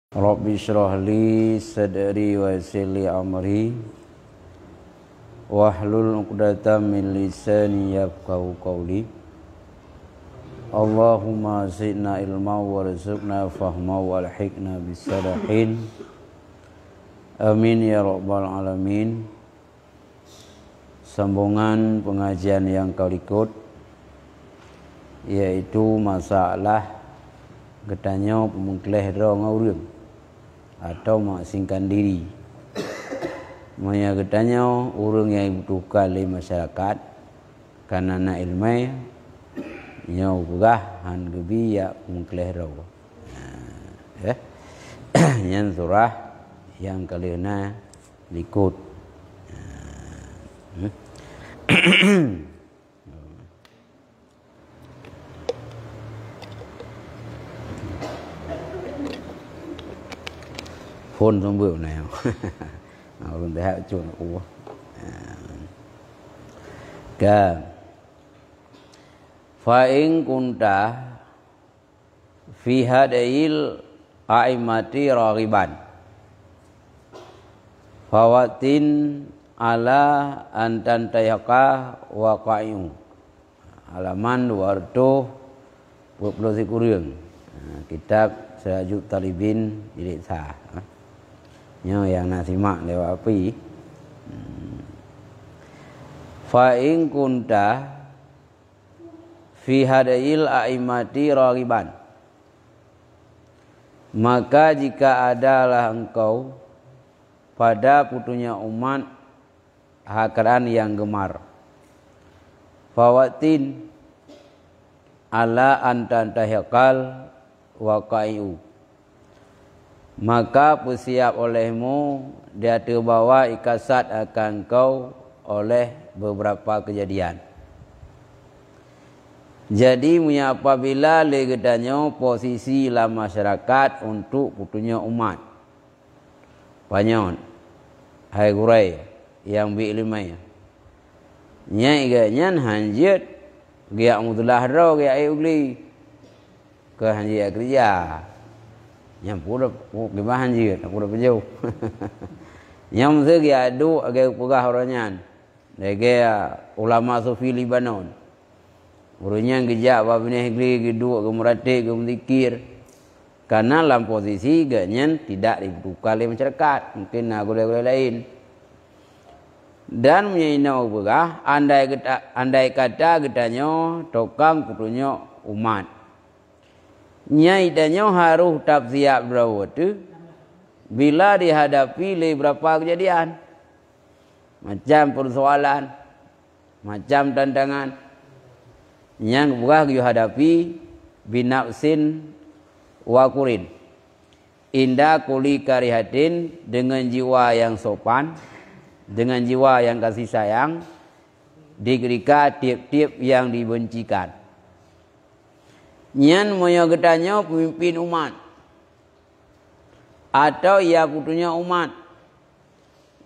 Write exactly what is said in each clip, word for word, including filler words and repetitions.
Rabbi shrah li sadri wa yassir li amri, wahlul 'uqdatam min lisani yafqahu qawli. Allahumma zidna ilma warzuqna fahma walhiqna bis salihin. Amin ya rabbal alamin. Sambungan pengajian nyang ka likot, yaitu masalah geutanyoe peumeukleh droe ngon ureuëng, atau mengasingkan diri. Meunyoe geutanyoe ureuëng nyang dibutuhkan lé masyarakat, kana na iéleumé, nyoe peugah han geubi jak peumeukleh droe. Nah, eh. Nyan surah nyang ka lheueh na likot. Hmm. Phôn sông beuh na. Ureuëng teuhak cun u. Ka. Fa in kunta fi hadayil a'immati raghiban, fawattin ala an tantahiqa waqai'u. Halaman dua ratus dua puluh sikureueng. Ha, kitab Sirajut Talibin jilid sa. Ha. Nyoe nyang na simak lewat api. Hmm. Fa in kunta fi hadayil a'immati raghiban. Maka jika adalah engkau pada petunjuk umat hakaran yang gemar, fawattin ala an tantahiqal waqai'u, maka peusiap olehmu di ateueh bahwa ikasat akan kau oleh beberapa kejadian. Jadi, meunyoe apabila lé geutanyoe posisi lam masyarakat untuk peutunyok umat, panyöt, hai gurée nyang bi iéleumé, nyang geuh nyan hanjeuet geujak meutulah droe geujak ék u glé. Keu hanjeuet keureuja. Nyang pura, pura hanjeuet, pura peujoh. Nyang meuseue geujak duek lagée peugah uroe nyan, lagée ulama sufi Lebanon. Ureuëng nyan geujak bak binéh glé, geuduek, geumeuratéb, geumeuzikir. Karena lam posisi geuh nyan tidak dibutuhkan lé masyarakat, mungkin na gurée-gurée laén. Dan meunyoe inoe peugah, andai geuta-, andai kata geutanyoe tokang peutunyok umat, nyang geutanyoe harôh that siab droe teuh bila dihadapi lé beurapa keujadian, macam peusoalan, macam tantangan, nyang peugah geuyue hadapi binafsin wakurin. Inda kuli karihatin, deungon jiwa nyang sopan, deungon jiwa nyang kasih sayang, di keurika tieb-tieb nyang dibencikan. Nyan meunyoe geutanyoe peumimpin umat, atau ya peutunyok umat,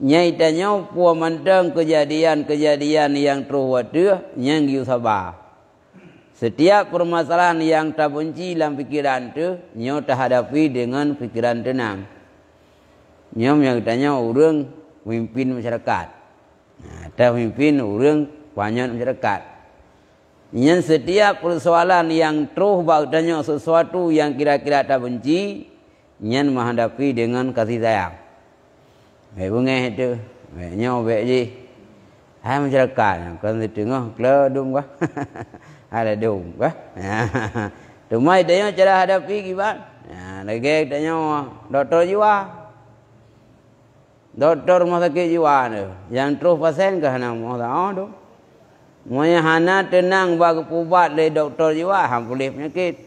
nyang geutanyoe peue mantong keujadian-keujadian nyang troh watée nyan geuyue saba. Setiap peumasalahan nyang tabeunci lam pikeran teuh, nyoe tahadapi deungon pikeran teunang. Nyoe nyang geutanyoe ureuëng mimpin masyarakat. Nah, tamimpin ureuëng panyöt masyarakat. Nyan setiap peusoalan nyang troh bak geutanyoe sesuatu nyang kira-kira tabeunci, nyan meuhadapi deungon kasih sayang. Bék beungéh teuh, bék nyoe, bék jih. Hai masyarakat, kon siteungoh klo dum kah? Ada dum kah? Teuma tanyoe cara hadapi kiban. Nah, lagée tanyoe dokto jiwa. Dokto rumah sakit jiwa tu, nyang troh pasien keu hana moh saoh tu. Meunyoe hana teunang bak geupeubat lé dokto jiwa, han puléh peunyakét.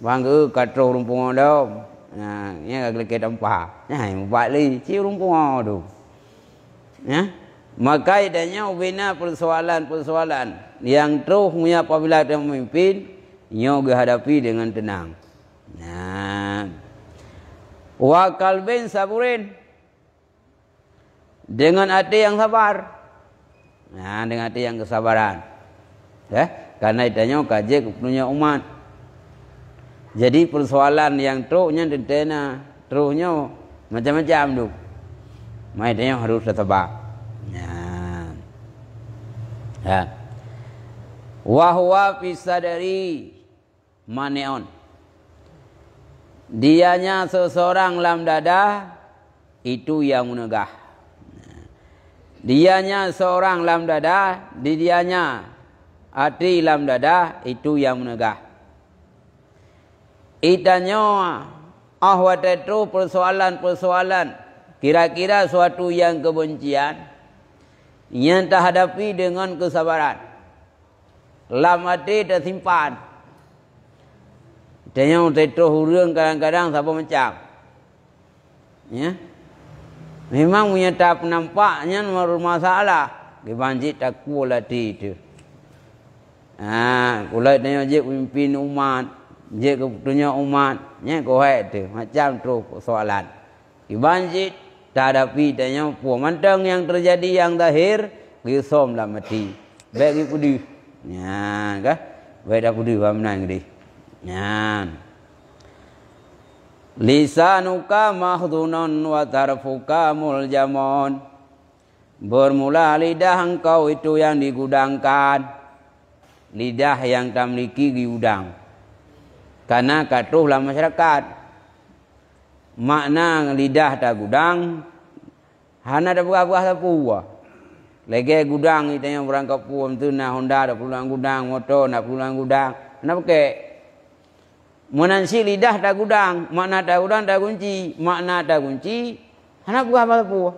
Bang geu ka troh ureuëng pungo dom. Nah, nyan ka geulakée tampa. Nah, mubat lé ci ureuëng pungo tu. Ya. Maka tanyoe ubena persoalan-persoalan nyang troh meunyoe apabila tanyoe memimpin, nyoe geuhadapi deungon teunang. Nah. Wa qalbin saburin. Deungon até nyang sabar. Nah, deungon até nyang keusabaran. Eh, karena tanyoe ka jeuet keu peutunyok umat. Jadi, persoalan nyang trok nyan teuntée na, troh nyoe macam-macam tu. Mai tanyoe harôh tasaba. Nyan. Ha. Wa huwa fis sadri mani'un. Dianya seseorang lam dada, itu yang meunegah. Dianya seorang lam dada, di dianya até lam dada, itu yang meunegah. Itanyoe, ah, watée troh persoalan-persoalan, kira-kira suatu nyang keubencian, nyang tahadapi deungon keusabaran. Lam até tasimpan. Tanyoe teutroh ureuëng kadang-kadang saboh macam. Ya. Memang meunyoe tapeunampak nyan masalah, kiban jih takue lam até teuh. Ha, kulai tanyoe jeuet pemimpin umat, jeuet keu peutunyok umat, nyan keuhai teuh, macam troh persoalan. Kiban cit tahadapi tanyoe peue mantong nyang teujadi nyang zahir, geusöm lam até. Bék geupeudeuh. Nyan ka? Bék tapeudeuh bak meunan geudeh. Nyan. Lisanuka mahzunun wa tarfuka muljamun. Bermula lidah engkau itu yang digudangkan. Lidah nyang tamiliki geugudang. Kana ka troh lam masyarakat. Makna lidah tagudang, hana tapeugah-peugah sapeue. Lagée gudang, itanyoe beurangkapeue, meunteue na honda, tapeugah gudang, moto, tapeugah gudang. Hana pakè. Meunan cit lidah tagudang, makna tagudang tagunci, makna tagunci, hana peugah haba sapeue.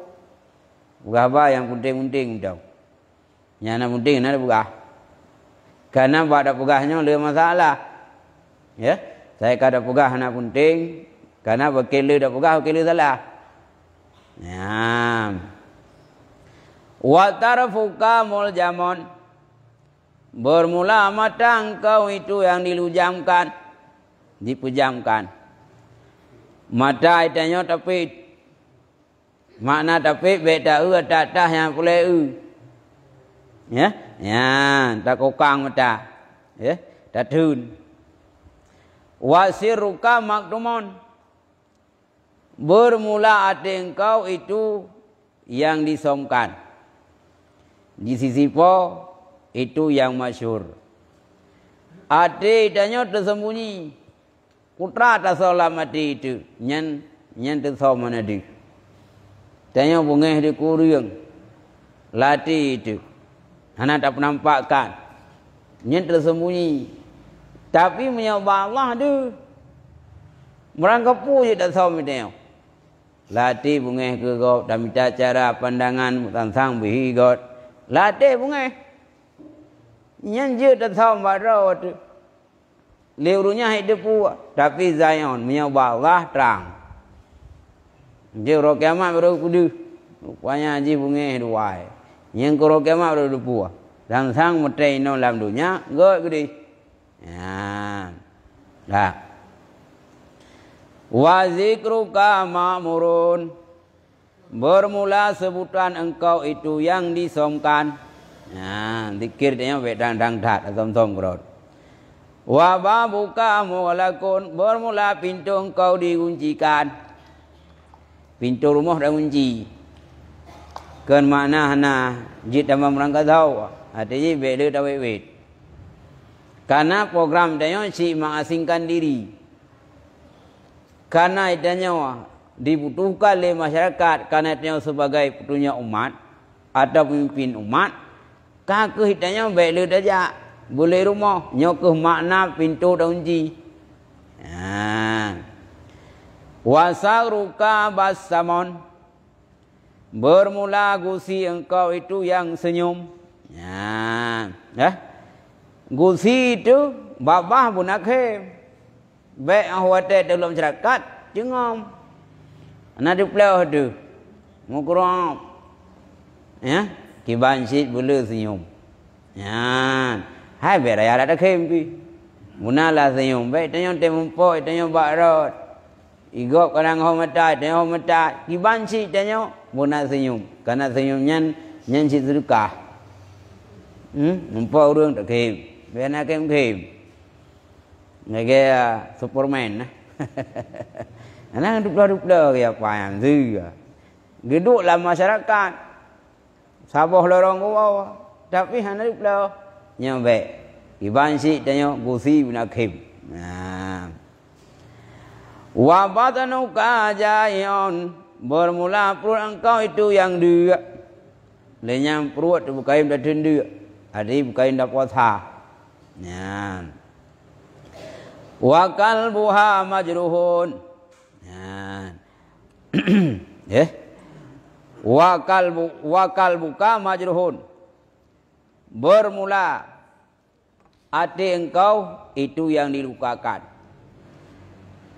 Peugah haba nyang peunteng-peunteng mantong. Nyang na peunteng na peugah. Kana bak tapeugah nyoe le masalah. Ya, saya ka tapeugah hana peunteng, kana bak keu le tapeugah, keu le salah. Nyan. Wa tarfuka muljamun. Bermula mata engkau itu yang dilujamkan, dipeujamkan. Mata itanyoe tapet. Makna tapet bék ta-eu ata-ata nyang peureulée eu. Ya, nyan takokang mata. Ya, tatheun. Wa sirruka maktumun. Bermula até engkau itu yang disömkan. Di sisi po itu yang masyhur. Até tanyoe teuseumbunyi. Putra tasöm lam até itu, nyan, nyan teusöm hana deuh. Tanyoe beungéh di kureueng, lam até itu, hana tapeunampakkan. Nyan teuseumbunyi. Tapi meunyoe bak Allah deuh, meurangkapeue jeuet tasöm tanyoe. Lam até beungéh keu gob, tamita cara pandangan, meusangsang beuhi gob. Lam até beungéh. Nyan jeuet tasöm bak droe teuh. Lé ureuëng nyan hana teupeu, tapi Zion meunyoe bak Allah trang. Jeuet uroe kiamat baru peudeuh. Rupanya jih beungéh dua. Nyang keu uroe kiamat baru teupeu. Sangsang meutai inoe lam donya, gét geudeh. Nyan. Dah. Wa zikruka ma'murun. Bermula sebutan engkau itu yang disömkan. Nah, zikir tanyoe bék dang-dang that, söm-söm keudroe. Wa babuka mughlaqun, bermula pintoe engkau diguncikan. Pintoe rumoh tagunci. Kon makna hana jeuet tamong meurangkasoe, até jih bék le tawét-wét. Karena program tanyoe cit mengasingkan diri. Karena tanyoe dibutuhkan lé masyarakat, karena tanyoe sebagai peutunyok umat atau pemimpin umat, ka kheueh tanyoe bék le tajak, beulé rumoh, nyoe kheueh makna pintoe tagunci. Nah. Wa sa'ruka bassamun. Bermula gusi engkau itu yang senyum. Nah, eh? Gusi itu babah beuna khem. Bék ah watée teuh lom masyarakat, cungom. Hana dipeuleueh teuh. Meukurab. Ya, kiban cit beule senyum. Nyan. Hai bék raya dak takhem pih. Meunalah senyum. Bék tanyoe teuh muphom, tanyoe bak rot. Igob kadang ho mata, tanyoe ho mata. Kiban cit tanyoe, beuna senyum. Karena senyum nyan, nyan cit seudeukah. Hmm? Muphom ureuëng takhem. Bék na khem-khem. Lagèe, ah, Superman, nah. Nah, dubloe-dubloe gaya payang tu. Geuduek lam masyarakat. Saboh lorong geuwoe, tapi hana dubloe. Nyoe bèk. Kiban cit tanyoe Gusi bin Hakim. Nah. "Wa batnuka ja'i'un," bermula pruet engkau itu nyang deuk. Lé nyan pruet teuh beukayém tateun deuk, até beukayém tapuasa. Nyan. "Wa qalbuha majruhun." Nyan. Eh? "Wa qalbu, wa qalbuka majruhun." Bermula até engkau itu nyang dilukakan.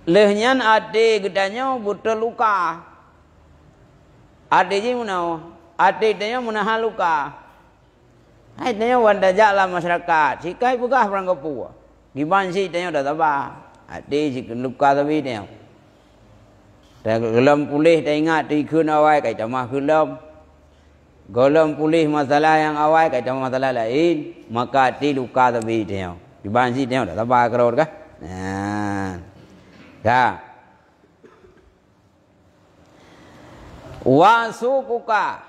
Lheueh nyan até geutanyoe beuteuka. Até jih meunoe, até tanyoe meunahan luka. Hai tanyoe wan tajak lam masyarakat, sikai peugah barangkapeue. Kiban cit tanyoe tasaba. Até cit luka sabe tanyoe. Gohlom puléh taingat teuh kheun awai kai tamah kheun lom. Gohlom puléh masalah nyang awai kai tamah masalah laén, maka até luka sabe tanyoe. Kiban cit tanyoe tasaba keurot kah? Nah. Ka. "Wa suquka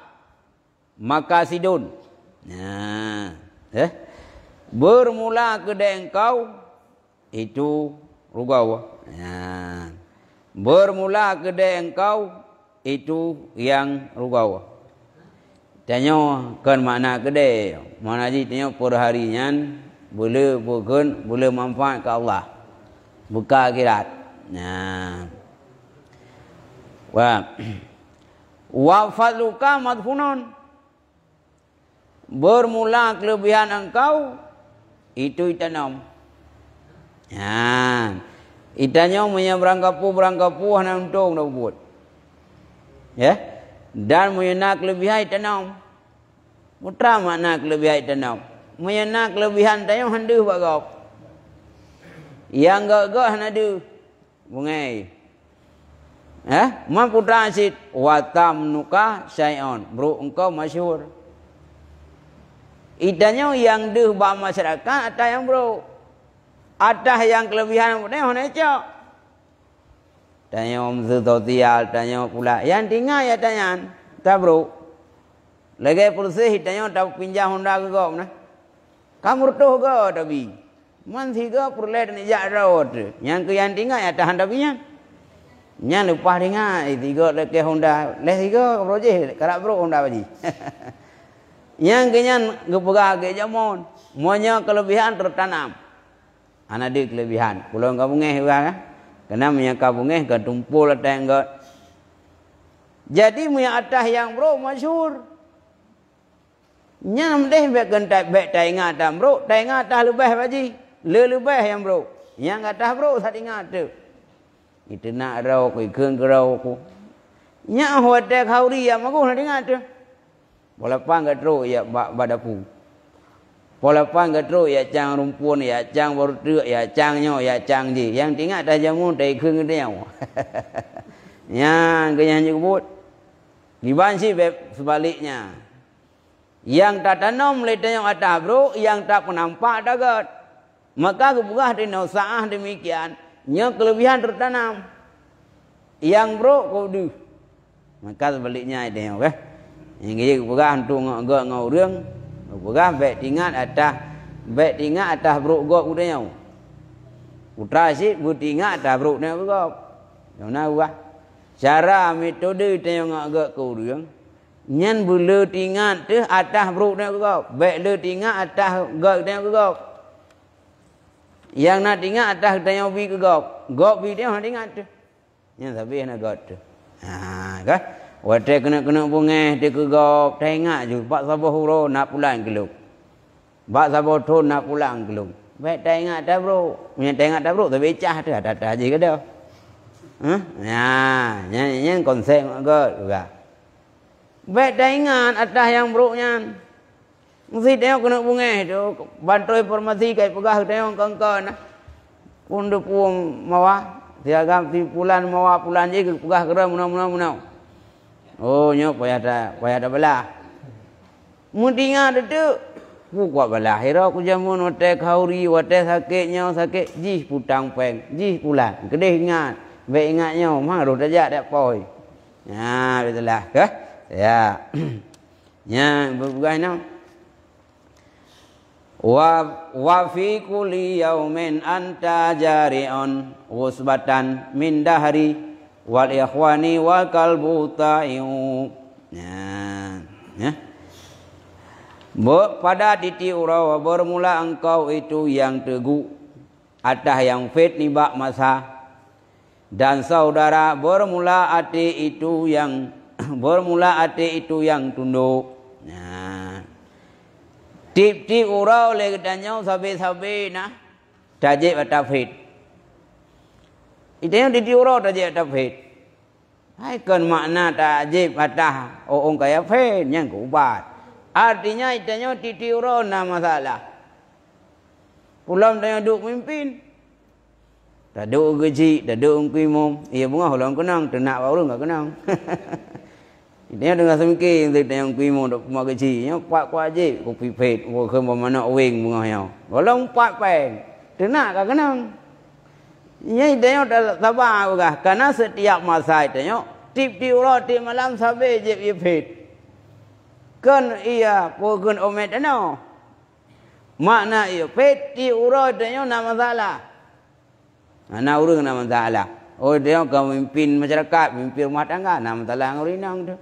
makasidun." Nah, eh. Bermula keudè engkau itu rugoe. Nah. Bermula keudè engkau itu nyang rugoe. Tanyoe kon makna keudè. Makna jih tanyoe per hari nyan beuleu bukon, beuleu manfaat keu Allah. Beuka akhirat. Nah. Wa, "Wa fadluka madfunun." Bermula keuleubihan engkau itu itanom. Nyan. Itanyoe meunyoe barangkapeue-barangkapeue hana untông tapubuet. Ya. Dan meunyoe na keuleubihan itanom. Putra makna keuleubihan itanom. Meunyoe na keuleubihan tanyoe han deuh bak gob. Nyang gèt-gèt hana deuh. Beungèh. Eh, man putra cit, "Wa tamnuka syai'un." Brok engkau masyhur. Itanyoe nyang deuh bak masyarakat atah nyang brok. Atah nyang keuleubihan tanyoe hana cok. Tanyoe meuseu sosial, tanyoe pula. Nyang tingat ya tanyan, tabrok. Lagèe peureuseh tanyoe tapinjam honda keu gob nah. Ka meureutoh goe tabi. Man sigoe peureulèe neujak droe teuh. Nyang keu nyang tingat ya tahan tabi nyan. Nyan leupah ringat, eh, sigoe lakèe honda, lhèe sigoe ka brok jih, karap brok honda bak jih. Nyang keu nyan geupeugah gèt jamon. Meunyoe keuleubihan teutanam. Hana deuh keuleubihan. Ulôn ka beungèh urang, eh. Keunan meunyoe ka beungèh, ka tumpol ateuh gèt. Jadi, meunyoe atah nyang brok masyhur. Nyan meudeh bèk keu ta-, bèk taingat atah brok, taingat atah leubeh bak jih. Le leubeh nyang brok. Nyang atah brok that ingat teuh. Iteunak droe ku, ikheun keu droe ku. Nyak watèe khauri ya magoh na ingat teuh. Poh lapan geutrok ya bak, bak dapu. Poh lapan geutrok ya cang rumpun, ya cang baruteuk, ya cang nyoe, ya cang jih. Nyang tingat atah jameun taikheun keu nyoe. Nyan keuh nyang jeuet. Kiban cit bèk seubaliknya. Nyang tatanom lé tanyoe atah brok, nyang tapeunampak atah gèt. Maka geupeugah di Nabi Isa demikian, nyoe keuleubihan teutanam. Nyang brok keu deuh. Maka seubaliknya tanyoe, kah? Nyang geupeugah untuk ngon gèt ngon ureueng, geupeugah bèk tingat atah, bèk tingat atah brok gob keu tanyoe. Putra cit beutingat atah brok tanyoe keu gob. Nyang na ubah. Cara metode tanyoe ngon gèt keu ureueng, nyan beuleu tingat teuh atah brok tanyoe keu gob. Bèk lé tingat atah gèt tanyoe keu gob. Nyang na tingat atah tanyoe bi keu gob. Gob bi tanyoe hana tingat teuh. Nyan sabé hana gèt teuh. Ha, kah? Watèe keuneuk-keuneuk beungèh teuh keu gob, taingat ju bak saboh uroe na pulan keu lôn. Bak saboh thôn na pulan keu lôn. Bèk taingat atah brok. Meunyoe taingat atah brok, sabé cah teuh atah-atah jih keudéh. Hah? Nyan, nyan, nyan konsep gèt, peugah. Bèk taingat atah nyang brok nyan. Meusé tanyoe keuneuk beungèh teuh, bantoe informasi ka ipeugah keu tanyoe keu-keu na. Phôn deuh phôn mawa, si agam si pulan mawa pulan jih geupeugah keu droe meunoe, meunoe, meunoe. Oh, nyoe payah ta-, payah tabeulah. Meutingat teuk. Peue kuat balaih, sidroe ku jameun watèe khauri, watèe sakét nyoe sakét, jih putang péng, jih pulan. Keudeh ingat, bèk ingat nyoe, meuhan roh tajak dak pôi. Nyan, beutôi lah, kah? Ya. Nyan, beupeugah nyoe. Wa, wa fi kulli yaumin anta jari'un usbatan min dahri wal ikhwani wal qalbu ta'iu. Nah, ya. Be-, pada titik uroe bermula engkau itu yang teguh atas yang fit nibak masa. Dan saudara bermula até itu yang, bermula até itu yang tunduk. Nah. Tiep-tiep uroe lé geutanyoe sabe-sabe na tajép ata phét. Geutanyoe tiep-tiep uroe tajép ata phét. Hai kon makna tajép ata ôn-ôn kaya phét nyang keu ubat. Artinya geutanyoe tiep-tiep uroe na masalah. Pulom tanyoe duek mimpin. Taduek keuchik, taduek ngon imum. Iya beungoh lom keunong, teunak bak ureueng ka keunong. Nyoe deungon seumiké, teunak ngon imum, dak puma keuchik. Nyoe pat kuwajéb, kupi phét, bukon bak manok weng beungoh nyoe. Gohlom pat péng, teunak ka keunong. Nyoe tanyoe ta-, saba peugah, karena setiap masa tanyoe, tiep-tiep uroe, tiep malam sabe jép ié phét. Kon iya, peue kheun omét tanoh. Makna ié phét, tiep uroe tanyoe na masalah. Hana ureueng na masalah. Oh, tanyoe ka mimpin masyarakat, mimpin rumah tangga, na masalah ngon ureueng inong teuh.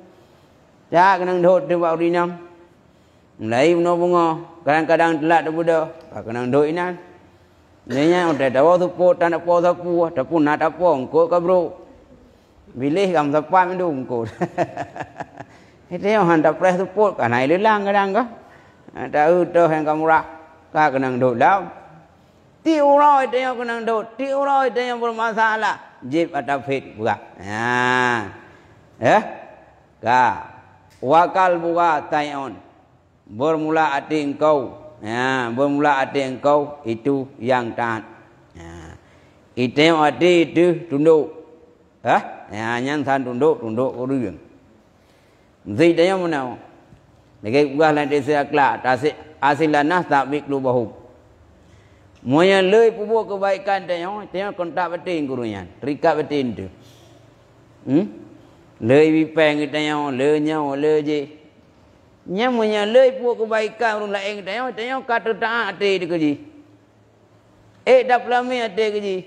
Cak keunong dot teuh bak ureueng inong. Mulai bunoe beungoh, kadang-kadang teulat teuh beudôh, ka keunong dot inan. Lé nyan, watèe tawoe seupôt, tan tapo sapeue, ataupun na tapo, eungkôt ka brôk. Biléh ka meusapat mandum eungkôt. Tanyoe han tapreh seupôt, ka na ileulang kadang ka. Taeu toh nyang ka murah, ka keunong dot lom. Tiep uroe tanyoe keunong dot, tiep uroe tanyoe beumasalah, jép ata phét peugah. Nyan. Eh? Ka. Wa qalbuka ta'iun. Bermula até engkau. Ya, bermula até engkau itu yang taat. Ya. Geutanyoe até teuh tundok. Hah? Ya, nyan san tundok, tundok ureueng. Meusti tanyoe meunan. Lagèe peugah lam tafsir akhlak, tasi-, asil lana tabik lubahum. Meunyoe lé peubuet keubaikan tanyoe, tanyoe kontak batin keu ureueng nyan, terikat batin teuh. Hmm? Lé ibi péng keu tanyoe, lé nyoe, lé jéh. Nyan meunyoe lé peubuet keubaikan ureueng laén keu tanyoe, tanyoe ka teutaát até keu jih. Ék tapeulami até keu jih.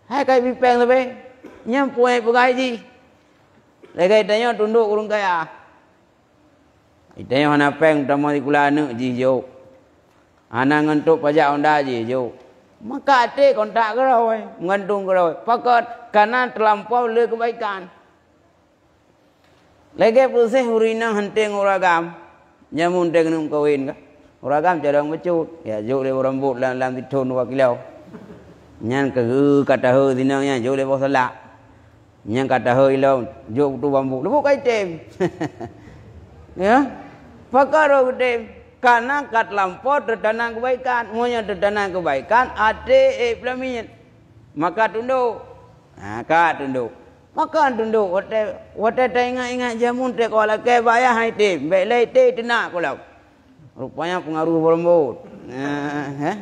Hai ka ibi péng sabe, nyan peue nyang peugah jih. Lagèe tanyoe tundok ureueng kaya. Tanyoe hana péng tamong sikula aneuk jih jok. Hana ngon trok pajak honda jih jok. Maka até kontak keudroe, meugantung keudroe. Pakon? Karena teulampau lé keubaikan. Lagèe peuseuh ureueng inong han teueng ureueng agam, jameun teueng neuk meukawen ka. Ureueng agam carông bacut, ya jok lé ureueng bot lam, lam sithon dua kilo. Nyan ka, ka tahô sinong nyan jok lé boh salak. Nyan ka tahô ilong, jok putôh bambu, leubeh ka item. Ya. Pakon roh geutem? Karena ka teulampau teutanam keubaikan. Meunyoe teutanam keubaikan, até ék peulamiet. Maka tundok. Ha, ka tundok. Maka tundok, watèe, watèe taingat-ingat jameun teuh ka lakèe bak ayah item, bèk lé item teunak kulom. Rupanya peungaruh boh leumbot. Ha, eh?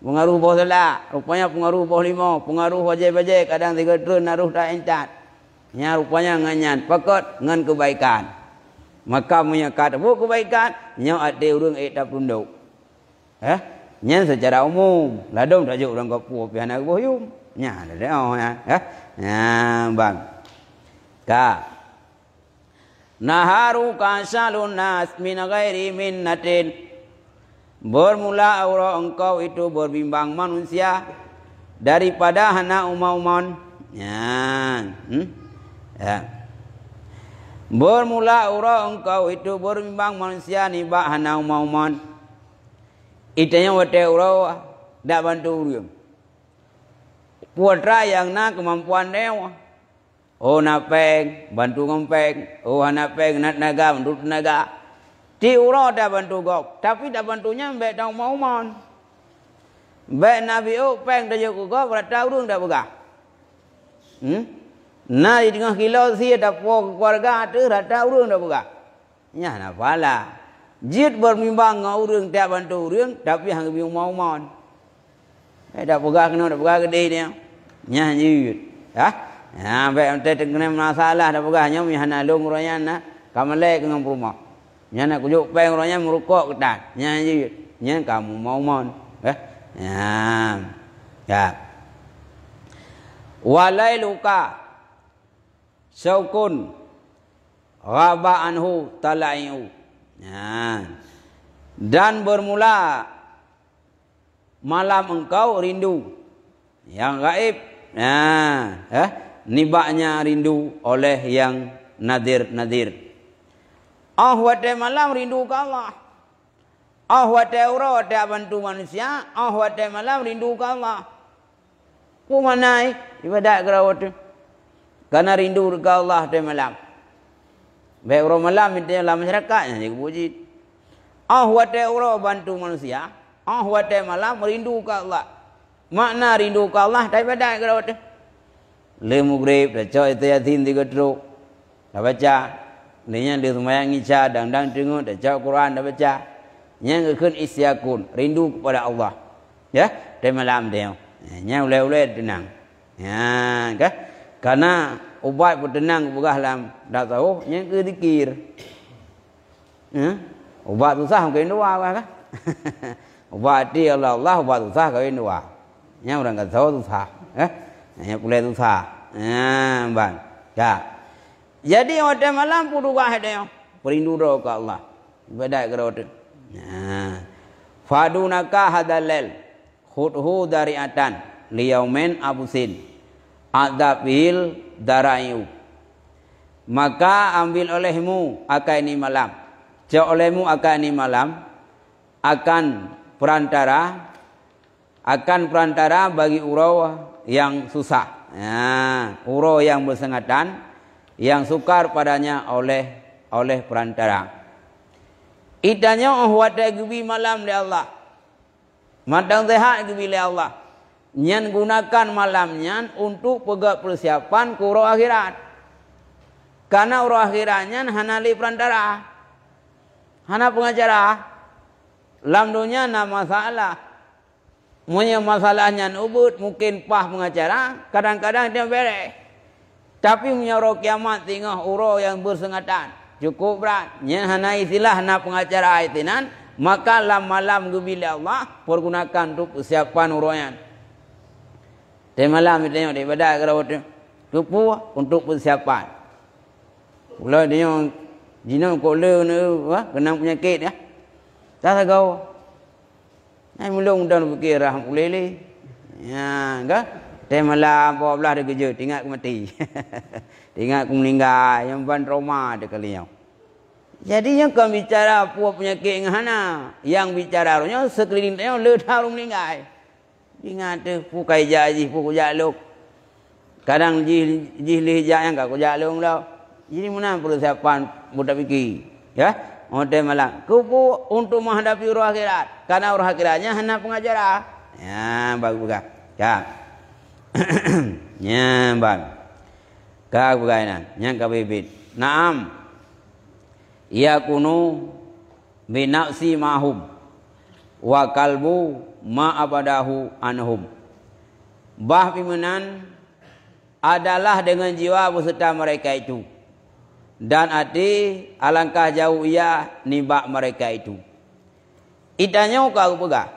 Peungaruh boh salak, rupanya peungaruh boh limau, peungaruh bajèe-bajèe kadang sigoe treun na roh ta intat. Nyan rupanya ngon nyan, pakon? Ngon keubaikan. Maka meunyoe ka teubuet keubaikan, nyoe até ureueng ék tapeurunoe. Eh? Nyan seucara umum, ladôm tajok ureueng kafé pih hana geuboh yum. Nyan, ladôm, oh, nyan, eh? Nyan, ban. Ka. Naharuka syalun nas min ghairi minnatin. Bermula uroe engkau itu berbimbang manusia daripada hana umon-umon. Nyan. Hmm? Ya. Bermula uroe engkau itu berbimbang manusia nibak hana umon-umon. Itanyoe watèe uroe dak bantu ureueng. Peue atra nyang na keumampuan tanyoe. Oh na péng, bantu ngon péng. Oh hana péng, na teunaga, bantu teunaga. Tiep uroe tabantu gob, tapi tabantu nyan bèk taumon-umon. Bèk na biôh péng tajok keu gob rata ureueng tapeugah. Hmm? Na di teungoh kilo sie tapuwoe keu keuluwarga ateueh rata ureueng tapeugah. Nyan hana pahala. Jeuet beurmimbang ngon ureuëng, tajak bantu ureuëng, tapi hana geubri umon-umon. Eh, dak peugah keunoe, dak peugah keudeh nyan. Nyan jeuet. Hah? Nyan, bék teukeunai masalah, dak peugah nyoe, meuhana lôn uroe nyan na, ka malée keu ngon peurumoh. Nyan na kujok péng uroe nyan meurukok keutan. Nyan jeuet. Nyan ka umon-umon. Eh? Nyan. Ya. Walailuka syauqun ghaba anhu tala'iu. Nah, dan bermula malam engkau rindu yang gaib. Nah, eh, nibaknya rindu oleh yang nadir-nadir. Oh watée malam rindu ke Allah. Oh watée uroe tajak bantu manusia, oh watée malam rindu ke Allah. Peue makna ibadat keudroe teuh? Karena rindu keu Allah watée malam. Bék uroe malam mita lam masyarakat nyan jeuet keu bujiet. Oh watée uroe bantu manusia, oh watée malam rindu keu Allah. Makna rindu keu Allah, taibadat keudroe teuh. Lheueh mugreb tacok Yasin tiga trok. Tabaca. Lheueh nyan lheueh seumayang Isya, dang-dang teungeut, tacok Quran tabaca. Nyan geukheun isytiaqun, rindu kepada Allah. Ya, watée malam teuh. Nyan ulée-ulée teunang. Ya, kan? Karena ubat peuteunang geupeugah lam tasawuf, nyan keuh zikir. Ya? Ubat susah mungken dua bah, kan? Ubat até Allah, Allah, ubat susah kawin dua. Nyan ureuëng kata susah, eh? Nyan pulai susah. Ha, ban. Ya. Jadi watée malam peudugaih deh, peurindu droe keu Allah. Ibadat keudroe teuh. Ha. Fadunaka hadal lail. Khudhu dari'atan liyaumin abusin. Adzabihil dara'iu. Maka ambil olehmu akai ni malam. Cok olehmu akai ni malam akan perantara, akan perantara bagi uroe nyang susah. Ha, uroe nyang beusengatan, nyang sukar padanya oleh, oleh perantara. Itanyoe watée geubi malam lé Allah. Mantong seuhat geubi lé Allah. Nyan gunakan malam nyan untuk peugét peusiapan keu uroe akhirat. Karena uroe akhirat nyan hana lé peurantara. Hana peungacara. Lam donya na masalah. Meunyoe masalah nyan ubit, mungken paih peungacara, kadang-kadang dia beres. Tapi meunyoe uroe kiamat singoh uroe nyang beusengatan, cukup brat, nyan hana istilah na peungacara ai sinan, maka lam malam geubi lé Allah, pergunakan untuk persiapan uroe nyan. Watée malam tanyoe ibadat keudroe teuh, keupeue? Untuk persiapan. Ulah tanyoe jinoe kok le, wah, keunong peunyakét, ya. Tasagoe. Hai mulông dan pikir rah ulele. Ya, kan? Watée malam dua belas dikeujot, teuingat keu maté. Teuingat keu meuninggai, nyang ban trauma teuh kali nyoe. Jadi nyang kon bicara peue peunyakét nyang hana, nyang bicara roh nyoe seukeliling tanyoe le that ureuëng meuninggai. Ingat teuh peue ka ijak jih, peue kujak lôn. Kadang jih, jih lé jak nyang ka kujak lôn lom. Jadi meunan peusiapan buta pike, ya. Watée malam. Keupeue? Untuk menghadapi uroe akhirat. Karena uroe akhirat nyan hana peungacara. Ya, bagus peugah. Ya. Nyan ban. Ka peugah inan, nyang ka bit-bit. Naam. Yakunu binafsi ma'hum wa qalbu ma abadahu anhum. Bah pih meunan adalah dengan jiwa beserta mereka itu, dan até alangkah jauh ia nibak mereka itu. Itanyoe ka geupeugah,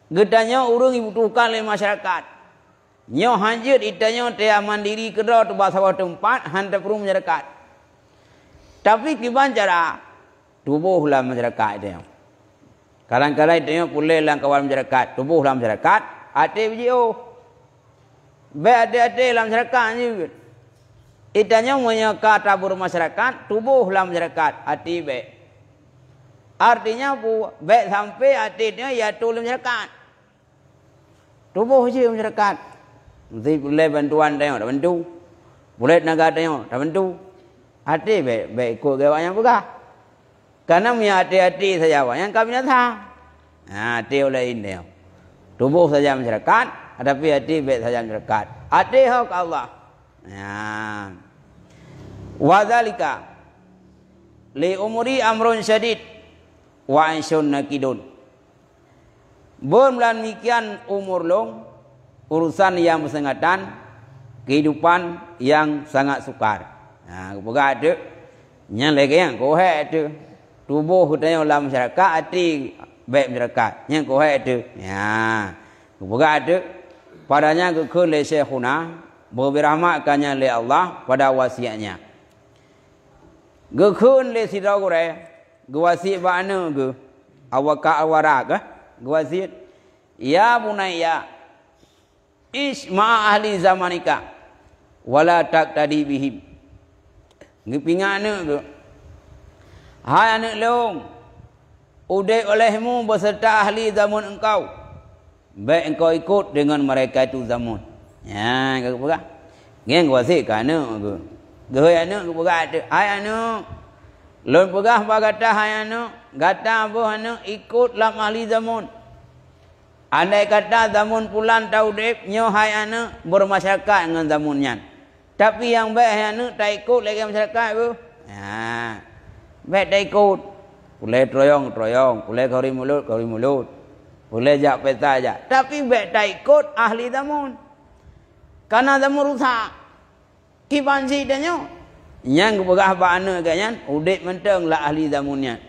geutanyoe ureuëng jibutuhkan lé masyarakat. Nyoe hanjeuet itanyoe teuka mandiri keudroe teuh bak saboh teumpat, han tapeurumoh masyarakat. Tapi kiban cara tuboh lam masyarakat itanyoe. Kadang-kadang itanyoe peureulée lam kawan masyarakat, tuboh lam masyarakat, até jiôh. Bék até-até lam masyarakat jeuet. Itanyoe meunyoe ka tabeurumoh masyarakat, tuboh lam masyarakat, até bék. Artinya peue? Bék sampai até itanyoe jiatô lé masyarakat. Tuboh jih masyarakat. Meusti peureulée bantuan tanyoe tabantu. Peureulée teunaga tanyoe tabantu. Até bék, bék ikot gaya awaknyan peugah. Karena meunyoe até-até saja awaknyan ka binasa. Ha, até ulée inong. Tuboh saja masyarakat, tapi até bék saja masyarakat. Até ho keu Allah. Nyan. Wa dzalika li umuri amrun syadid. wa 'aishun nakidun. Beureulah demikian umur lôn, urusan nyang beusengatan, keuhidupan nyang sangat sukar. Ha, geupeugah teuk, nyan lagée nyan keuhai teuk. Tuboh geutanyoe lam masyarakat, até bék masyarakat. Nyan keuhai teuk. Ha, geupeugah teuk, padahnya geukheun lé Syekhuna, beubri rahmat keu nyan lé Allah pada wasiatnya. Geukheun lé sidroe gurée, geuwasiet bak aneuëk geuh, Abu Bakar Al-Warraq, eh, geuwasiet, "Ya bunayya, ish ma'a ahli zamanika, wala taqtadi bihim." Geupingat aneuëk geuh, "Hai aneuëk lôn, udeb olehmu beserta ahli zaman engkau. Bék engkau ikot deungon mereka itu zaman." Nyan ka geupeugah. Nyan geuwasiet keu aneuëk geuh. Geuhôi aneuëk geupeugah teuk, "Hai aneuëk, lôn peugah bak gata hai aneuëk, gata boh aneuëk ikot lam ahli zaman. Andai kata zaman pulan ta udeb, nyoe hai aneuëk beureumasyarakat ngon zaman nyan. Tapi nyang bék hai aneuëk taikot lagée masyarakat beuh. Ha, bék taikot. Puléh teuruyong, teuruyong. Puléh khauri mulod, khauri mulod. Puléh jak pesta, jak. Tapi bék taikot ahli zaman. Kareuna zaman rusak. Kiban jih tanyoe." Nyan geupeugah bak aneuëk geuh nyan, udeb mantong lam ahli zaman nyan.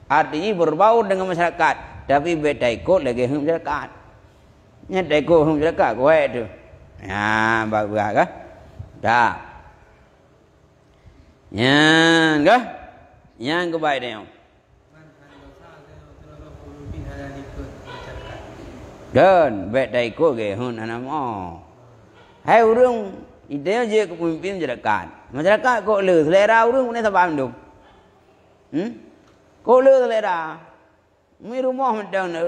Artinya berbaur dengan masyarakat, tapi bék taikot lagée heuet masyarakat. Nyan taikot heuet masyarakat, keuhai teuk. Nyan, bah peugah kah? Dah. Nyan kah? Nyan keubai tanyoe. Dan bék taikot geuheuet hana moh. Hai ureuëng, geutanyoe jeuet keu peumimpin masyarakat. Masyarakat kok le selera ureuëng, ureuëng saban mandum. Hmm? Kok le selera. Mi rumoh mantong na.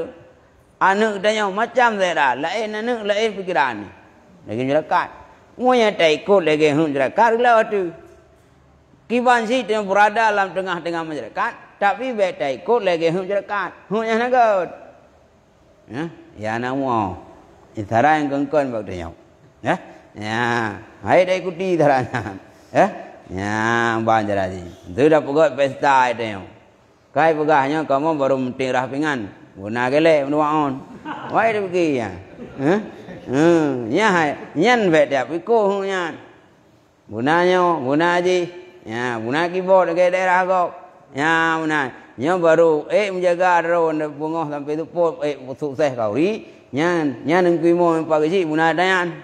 Aneuëk tanyoe macam selera, laén aneuëk, laén pikeran. Lagée masyarakat. Meunyoe taikot lagée heuet masyarakat, reuloh ateueh. Kiban jih tanyoe beurada lam teungoh-teungoh masyarakat, tapi bék taikot lagée heuet masyarakat. Heuet nyang hana gét. Hah? Ya na moh. Isara nyang kon-kon bak tanyoe. Hah? Ya, hai taikuti isara nyan. Hah? Ya, ban cara jih. Sudah peugét pesta tanyoe. Kai peugah nyoe kamoe barô meunting rah pingan. Guna gelek meuduwaon. Wai dipike nyan. Hah? Heh, nyan hai. Nyan bék tiap iko nyan. Guna nyoe, guna jih. Ya, guna kibot lagée daerah gob. Ya, guna. Nyoe barô, ék meujaga droe beungoh sampoe seupôt, ék sukses khauri. Nyan, nyan neukeuimo pageucik guna tanyan.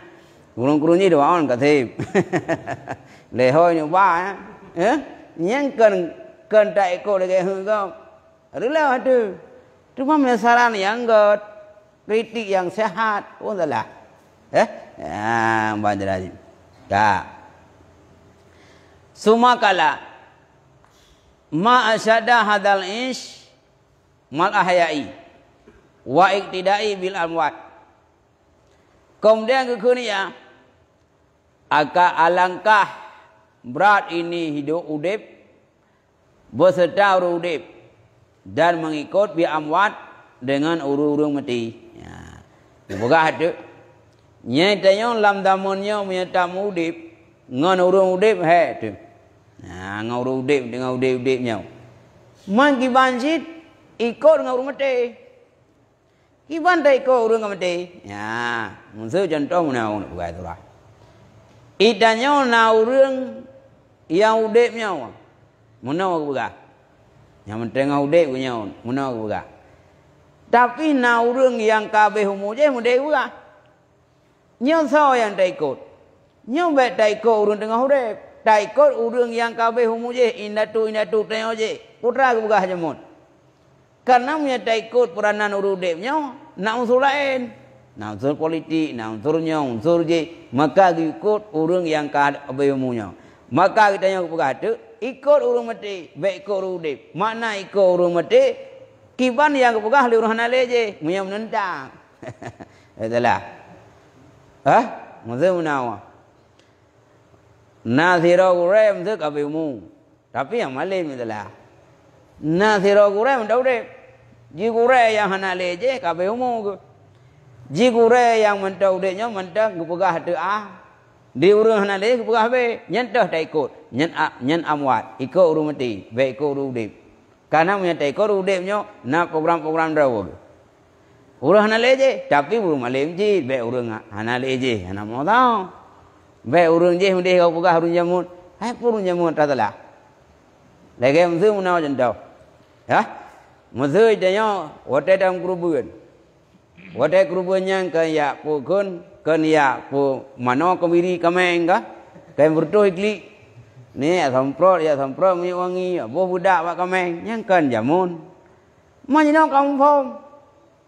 Ureuëng-ureuëng jih dua ôn ka seb. Lehoi nyuba, ya. Eh? Nyang kon, kon taikot lagée heuet gob. Reuloh ateueh. Teuma meunyoe saran nyang gét, kritik nyang sehat, pun salah. Eh? Ya, ban jih. Tak. Summa qala, "Ma asyadda hadzal ish mal ahya'i wa iqtidai bil amwat." Kemudian geukheun ia, "Aka alangkah brat ini hidup udeb beserta ureuëng udeb dan mengikot bi amwat dengan ureuëng-ureuëng mati." Ya. Peugah tu, nyai tanyoe lam zaman nyoe meunyoe tameudeb ngon ureuëng udeb hai tu. Nah, ngon ureuëng udeb dengan udeb-udeb nyoe. Man kiban cit ikot ngon ureuëng maté. Kiban taikot ureuëng ka maté? Nyan, meuseu cuntoh meunan ulôn peugah surah. Itanyoe na ureuëng nyang udeb nyoe, meunoe geupeugah. Nyang meuteungoh udeb geuhnyoe, meunoe geupeugah. Tapi na ureuëng nyang ka habéh umu jih meudeh geupeugah. Nyoe soe nyang taikot? Nyoe bék taikot ureuëng teungoh udeb. Taikot ureuëng nyang ka habéh umu jih, indatu-indatu tanyoe jih. Peue teuma geupeugah jamén. Kareuna meunyoe taikot peuranan ureuëng udeb nyoe, na unsur laén. Na unsur politik, na unsur nyoe, unsur jih. Maka geuikot ureuëng nyang ka habéh umu nyoe. Maka geutanyoe geupeugah teuk, ikot ureuëng maté, bék ikot ureuëng udeb. Makna ikot ureuëng maté, kiban nyang geupeugah lé ureuëng hana lé jih, meunyoe meuneuntang. Itulah. Hah? Meuseu meunawa. Na sidroe gurée meuseu ka habéh umu. Tapi nyang malém itulah. Na sidroe gurée mantong udeb. Ji gurée nyang hana lé jih ka habéh umu geuh. Ji gurée nyang mantong udeb nyoe mantong geupeugah teuk ah. Di ureuëng hana lé geupeugah habéh. Nyan toh taikot. Nyan a-, nyan amwat. Ikot ureuëng maté. Bék ikot ureuëng udeb. Karena meunyoe taikot udeb nyoe na program-program droe. Ureuëng hana lé jih, tapi ureuëng malem cit, bék ureuëng ha-, hana lé jih, hana meutamong. Bék ureuëng jih meudeh gau peugah ureuëng jameun, hai peue ureuëng jameun tasalah. Lagée meuseu meunoe contoh. Ya. Meuseu tanyoe watée dam keureubeuen. Watée keureubeuen nyan keu yak peue kheun, kheun yak peue manoe kemiri kaméng ka, keu beureutoh iklik. Ni yak samprot, yak samprot minyeuk wangi, boh beudak bak kaméng, nyan kheun jameun. Meunyoe ka muphom,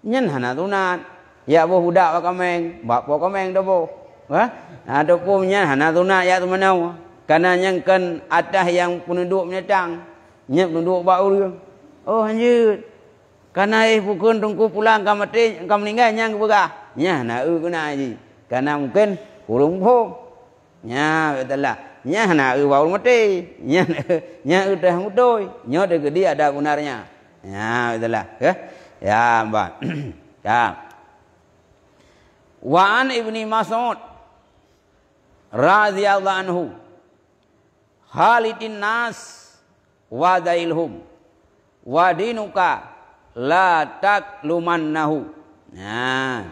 nyan hana sunat. Yak boh beudak bak kaméng, bak po kaméng toboh. Ha? Ataupun nyan hana sunat yak teumanoe. Karena nyan kheun atah nyang peuneuduek binatang, nyan peuneuduek bak ureuëng. Oh, hanjeuet. Kana éh bukon teungku pulang ka maté, ka meuninggai nyang geupeugah, "Nyan na eu guna jih." Kana mungken ureuëng muphom. Nya, beuteulah. Nyan na eu bak ureuëng maté. Nyan, nyan eu teuh mutôi. Nyoe teukeudi ada beunarnya. Nya, beuteulah. Ya. Ya, bah. Ya. Wa an Ibni Mas'ud radhiyallahu anhu. Khalitin nas wa zailhum wa dinuka la taklumannahu. Nah.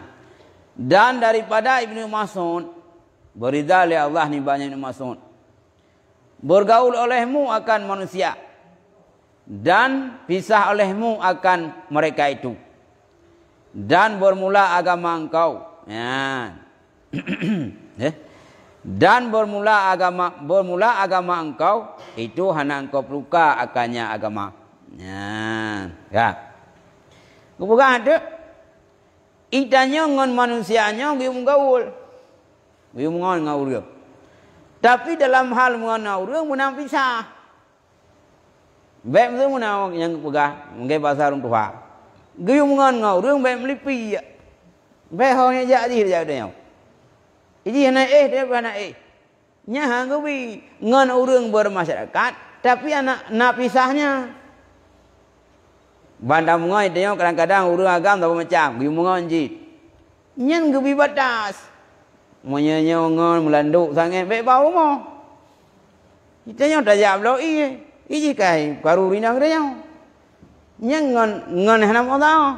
Dan daripada Ibnu Mas'ud, beurida lé Allah nibak Ibnu Mas'ud, bergaul olehmu akan manusia dan pisah olehmu akan mereka itu, dan bermula agama engkau. Nah. Eh? Dan bermula agama, bermula agama engkau, itu hana engkau peuluka akannya agama. Nah, ya. Geupeugah tu, itanyoe ngon manusia nyoe geuyue meugaul. Geuyue meungon ngon ureuëng. Tapi dalam hal meungon ngon ureuëng meunan pisah. Bék meuseumeuna nyang geupeugah, mungken basa ureuëng tuha. Geuyue meungon ngon ureuëng bék meulipi. Bék ho nyang jak jih jak donya. Jih hana éh, dia hana éh. Nyan han geubi ngon ureuëng bermasyarakat, tapi anak na pisahnya. Banda meungon donya kadang-kadang ureuëng agam saboh macam, geuyue meungon jih. Nyan geubi batas. Meunyoe nyoe ngon meulandok sangat bék bak rumoh. Geutanyoe tajak bloe ié, ijih kai karu rinong geutanyoe. Nyang ngon, ngon hana meuoh.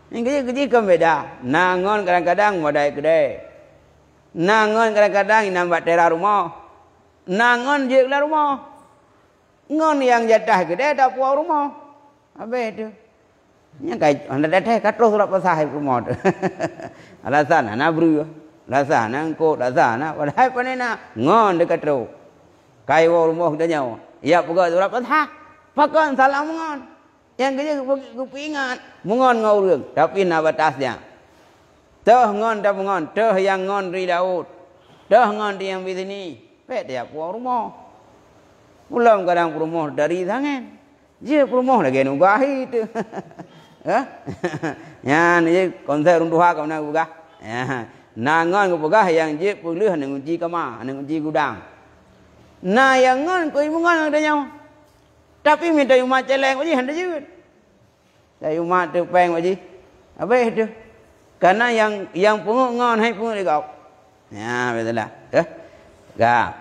Nyang keujih-keujih kon beda. Na ngon kadang-kadang meudai keudée. Na ngon kadang-kadang inan bak teras rumoh. Na ngon jeuet lam rumoh. Ngon nyang jatah keudée tapuwoe rumoh. Habéh tu. Nyang kai hana datang ka troh surat peusah rumoh tu. Alasan hana breueh, alasan hana eungkot, alasan hana padahai pane na ngon dekat troh. Kai woe rumoh geutanyoe, ya peugah surat peusah. Pakon salah meungon. Nyang keujeuet geupeuingat meungon ngon ureuëng, tapi na batasnya. Teuh ngon tameungon, teuh nyang ngon di laôt, teuh ngon di nyang bisini. Pék tajak puwoe rumoh. Ulôn kadang peurumoh dari sangen. Jeuet peurumoh lagée nugahi teuh. Hah? Nyan jih konsep ureuëng tuha ka meunan geupeugah. Ya. Na ngon geupeugah nyang jeuet peuleueh aneuk uji kama, aneuk uji gudang. Na nyang ngon keu imeungon geutanyoe. Tapi mita umat céléng uji hana jeuet. Dari umat tu péng bak jih. Habéh tu. Karena nyang, nyang peungeuet ngon hai peungeuet lé gob. Ya, beuteulah. Eh? Ga.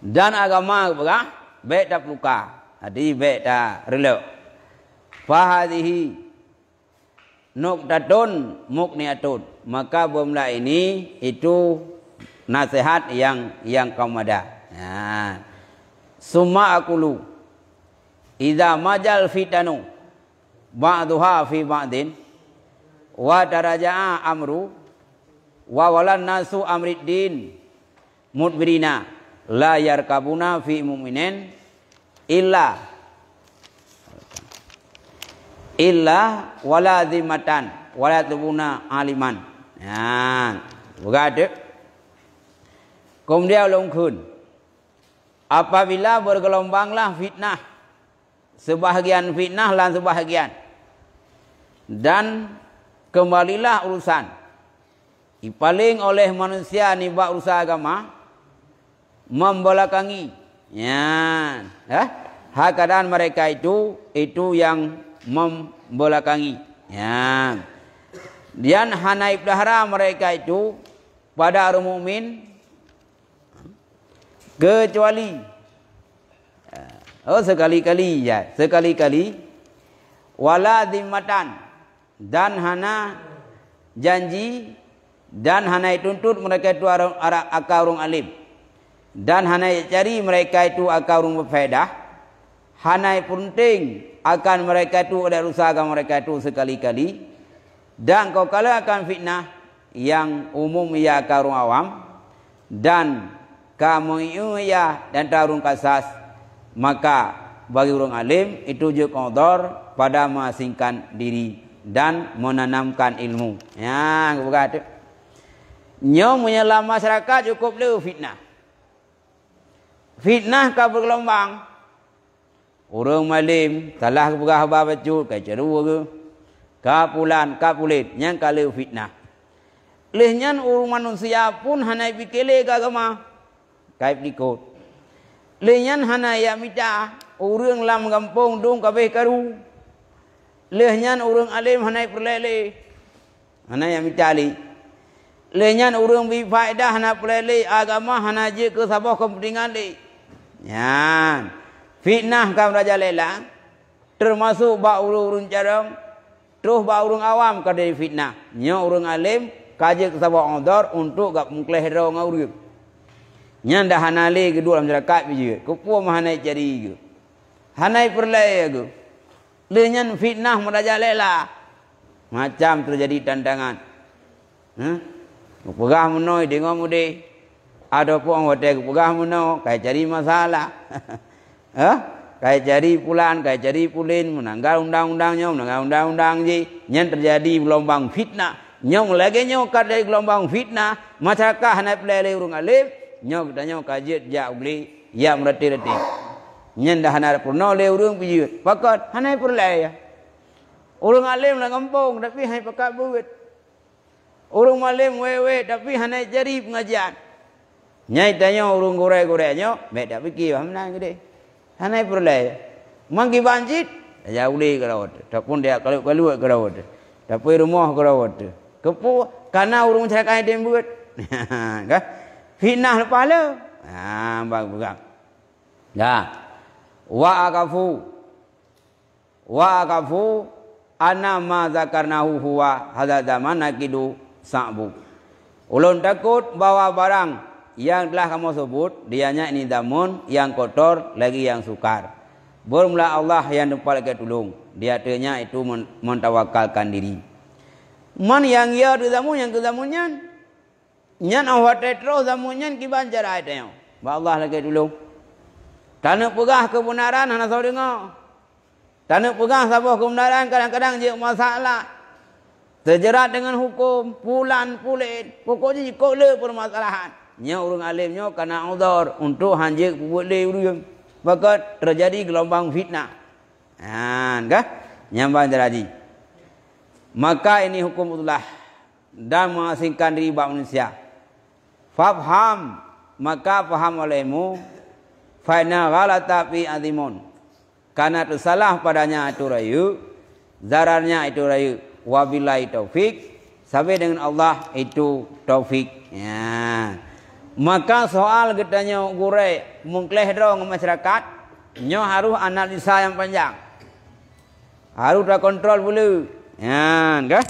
Dan agama geupeugah, bék tapeuluka. Jadi bék tareulok. Fahadhihi nuqtatun muqni'atun. Maka bermula ini itu nasihat yang, yang kaum ada. Ya. Summa aqulu, idza majal fitanu ba'duha fi ba'din, wa taraja'a amru, wa walan nasu amriddin mudbirina, la yarkabuna fi mu'minin illa, illa wala zimmatan, wala tubuna aliman. Nah, beugah tu. Kemudian ulôn kheun, apabila bergelombanglah fitnah, sebahagian fitnah lam sebahagian. Dan kembalilah urusan. Ipaléng oleh manusia nibak urusan agama, membelakangi. Ya, eh? Hakadan mereka itu, itu yang membelakangi. Ya. Dan hana ipelihara mereka itu pada ureuëng mukmin, kecuali, eh, Oh, sekali-kali, ya, sekali-kali. Wala zimmatan, dan hana janji, dan hana ituntut mereka itu ara-, aka ureuëng alim, dan hana cari mereka itu aka ureuëng berfaedah, hana penting akan mereka itu ada usaha mereka itu sekali-kali, dan kau kala akan fitnah yang umum ia ka ureuëng awam, dan ka meuiyu ia dan ta ureuëng kasas, maka bagi ureuëng alim itu jeuet udhur pada mengasingkan diri dan menanamkan ilmu. Nyang geupeugah tu. Nyoe meunyoe lam masyarakat cukup le fitnah. Fitnah ka bergelombang. Ureuëng malem salah geupeugah haba bacut, ka caru geuh. Ka pulan, ka pulen, nyan ka lheueh fitnah. Lheueh nyan ureuëng manusia pun hana pike lé keu agama, ka ipeulikot. Lheueh nyan hana yak mita, ureuëng lam gampông dum ka abéh karu. Lheueh nyan ureuëng alem hana peureulée lé. Hana nyang mita lé. Lheueh nyan ureuëng bi faedah hana peureulée lé, agama hana jeuet keu saboh keupeuntengan lé. Nyan, fitnah ka merajalela, teumasok bak ureuëng-ureuëng carông, troh bak ureuëng awam ka jadi fitnah. Nyoe ureuëng alem ka jeuet keu saboh udhur untuk gak meukleh droe ngon ureuëng. Nyan dah hana lé geuduek lam masyarakat bijeuet. Keupeue meuhana cari geuh? Hana peureulée geuh. Lheueh nyan fitnah merajalela. Macam teujadi tantangan. Hah? Geupeugah meunoe deungoe mudeh. Ataupun watée geupeugah meunoe, ka cari masalah. Hah? Ka cari pulan, ka cari pulen, meunanggal undang-undang nyoe, meunanggal undang-undang jih. Nyan teujadi geulumbang fitnah. Nyoe lagée nyoe ka teujadi geulumbang fitnah, masyarakat hana peureulée lé ureuëng alem, nyoe geutanyoe ka jeuet jak u glé, jak meuratéb-ratéb. Nyan dah hana peurunoe lé ureuëng bijeuet. Pakon? Hana peureulée. Ureuëng alem lam gampông, tapi hana pakat beuet. Ureuëng malem wék-wék, tapi hana jari peungajian. Nyai tanyoe ureuëng gurée-gurée nyoe, bék tapike bah meunan keudeh. Hana peureulée. Man kiban cit, tajak u glé keudroe teuh, ataupun tajak kaluet-kaluet keudroe teuh, tapui rumoh keudroe teuh. Keupeue? Kana ureuëng masyarakat nyang tem beuet. Kan? Fitnah leupah le. Ha, bang peugah. Dah. Wa akhafu. Wa akhafu anna ma dzakarnahu huwa hadza zaman naqidu sa'bu. Ulôn takot bahwa barang nyang telah kamoe seubut, dianya ini zamun nyang kotor lagi nyang sukar. Beureumalah Allah nyang teumpat lakée tulông, di ateueh nyan itu men-, meutawakalkan diri. Man nyang ya di zamun nyang keu zamun nyan. Nyan óh watée troh zamun nyan kiban cara tanyoe bak Allah lakée tulông. Taneuk peugah keubeunaran hana soe deungoe. Taneuk peugah saboh keubeunaran kadang-kadang jeuet masalah. Teujeurat deungon huköm, pulan, pulen, pokok jih jikok le peumasalahan. Nyoe ureuëng alem nyoe kana udhor untuk han jeuet peubuet lé ureuëng. Pakon? Teujadi geulumbang fitnah. Nyan kah? Nyan ban teujadi. Maka ini huköm Allah dan mengasingkan diri bak manusia. Fafham, maka paham olehmu, fa inna ghalata fi azimun. Karena tersalah padanya itu rayeuk, zararnya itu rayeuk. Wabillahi taufik, sabe dengan Allah itu taufik. Ya. Maka soal geutanyoe gurée meukleh droe ngon masyarakat, nyoe harus analisa nyang panjang. Harus takontrol dulu. Nyan kah?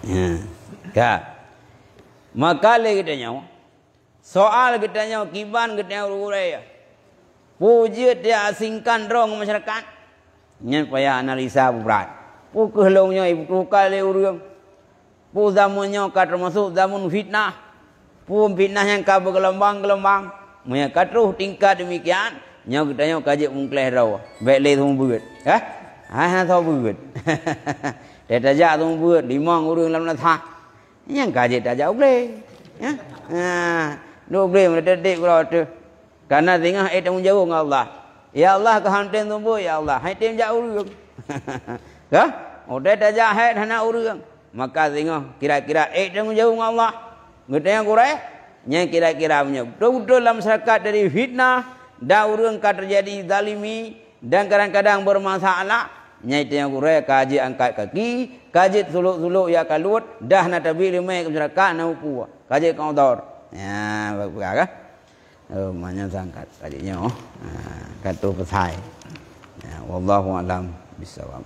Ya. Ka. Maka lé geutanyoe, soal geutanyoe kiban geutanyoe ureuëng gurée. Peue jeuet ya asingkan droe ngon masyarakat? Nyan payah analisa beubrat. Peue kheueh lôn nyoe ipeutuka lé ureuëng? Peue zamun nyoe ka teumasok zamun fitnah? Peue fitnah nyang ka beugeulumbang-geulumbang? Meunyoe ka troh tingkat demikian, nyoe geutanyoe ka jeuet meukleh droe. Bék lé seumeubeuet. Hah? Hai hana seumeubeuet. Teutajak seumeubeuet, limong ureuëng lam nasah. Nyang ka jeuet tajak u glé. Ya? Ha, duek u glé meudedek-dedek keudroe teuh. Karena singoh ék tanggong jaweueb ngon Allah. Ya Allah, keu han tem seumeubeuet, ya Allah. Hai tem jak ureuëng. Kah? Udeb tajak hék hana ureuëng. Maka singoh kira-kira ék tanggong jaweueb ngon Allah. Geutanyoe gurée, nyang kira-kira meunyoe beutôi-beutôi lam masyarakat dari fitnah dan ureuëng ka teujadi zalimi dan kadang-kadang bermasalah, Nyai teungoh gurée ka jeuet angkat kaki, ka jeuet sulok-sulok jak kaluet, dah na tabi leumé keu masyarakat na upue, ka jeuet keu udhur. Ya, peugah kah? Oh, maknanya sangkat ka jeuet nyoe. Ha, ka troh peusai. Ya, wallahu a'lam bissawab.